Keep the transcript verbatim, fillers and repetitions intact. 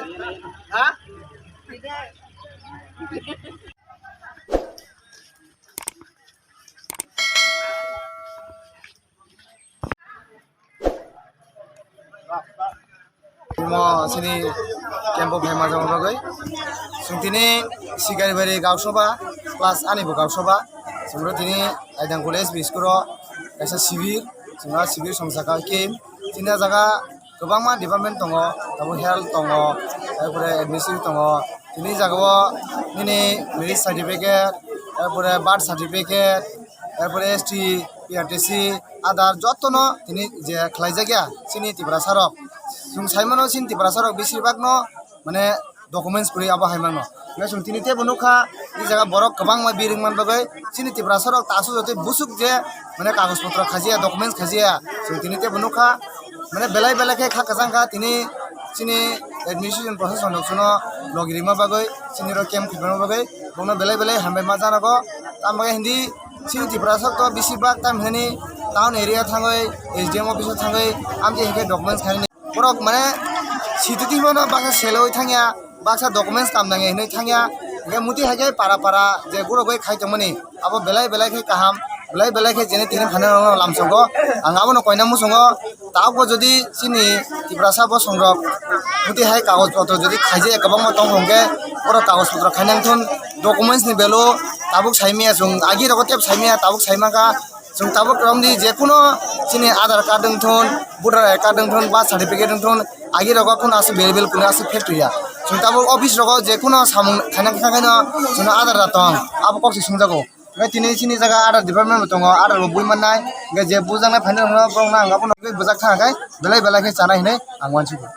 Ha? Mo sini kempo phai ma jama bagwi. Sung tini Sikaribari gausaba plus ani bo gausaba. Sungro tini Aidang College biscuit ro kaisa sibir. Sungro sibir song saka kim. Tini jaga kwbangma department tongo, abo health tongo, taipore admission tongo. Tini jaga o nini marriage certificate, taipore birth certificate, taipore S T, P R T C, Aadhaar jotono tini je khlaijakya chini Tiprasa rok. Chwng saimano chini Tiprasa rok besibak no mane documents kwrwi abo hai mano. Hingke chwng tini tebo nukha, tei jaga borok kwbangma biring man bagwi chini Tiprasa rok ta aswk jotoi busuk je mane kagoj potro khajiya, documents khajiya. Chwng tini tebo nukha, mane belai belai khe kha kwchang kha tini chini administration proshasonrok chwngno logi rima bagwi, chini rok camp khibirma bagwi, bongno belai belai hambai ma janago. Tamo khe hindi chini Tiprasa rok to besibak tam hinani town area thangwi, S D M office o thangwi, amtwi hinkhe documents khainani. Borok mane city twi mano baksa seloi thangya, baksa documents kam nangya hinwi thangya. Hinkhe muti hai khe para para je guro goi khai tongmani, abo belai belai khe kaham, belai belai khe jene tini phanarokno lamsongo. Ang abono koina muchungo, tabukbo jodi chini Tiprasa bosongrok muti hai kagoj potro jodi khaijaya kwbangma tong hwnkhe, borok kagoj potro khainang thun, documents ni value tabuk saimaya chwng, agi rogo tep saimaya tabuk saimaka. Chwng tabuk romni jekuno chini Aadhaar card wngthun, voter I D card wngthun, birth certificate wngthun, agi rogo kuno aswk available kuno aswk factory ya. Chwng tabuk office rogo jekuno samung khaina khaino chwngno Aadhaar da tong, abo kok se sungjago. Hingke tini chini jaga Aadhaar department bo tongo, Aadhaar bo bui mannai, hingke je bujaknai phainai rokno borokno ang abono bujak thang khe belai belai khe chanai hinui ang uansugo.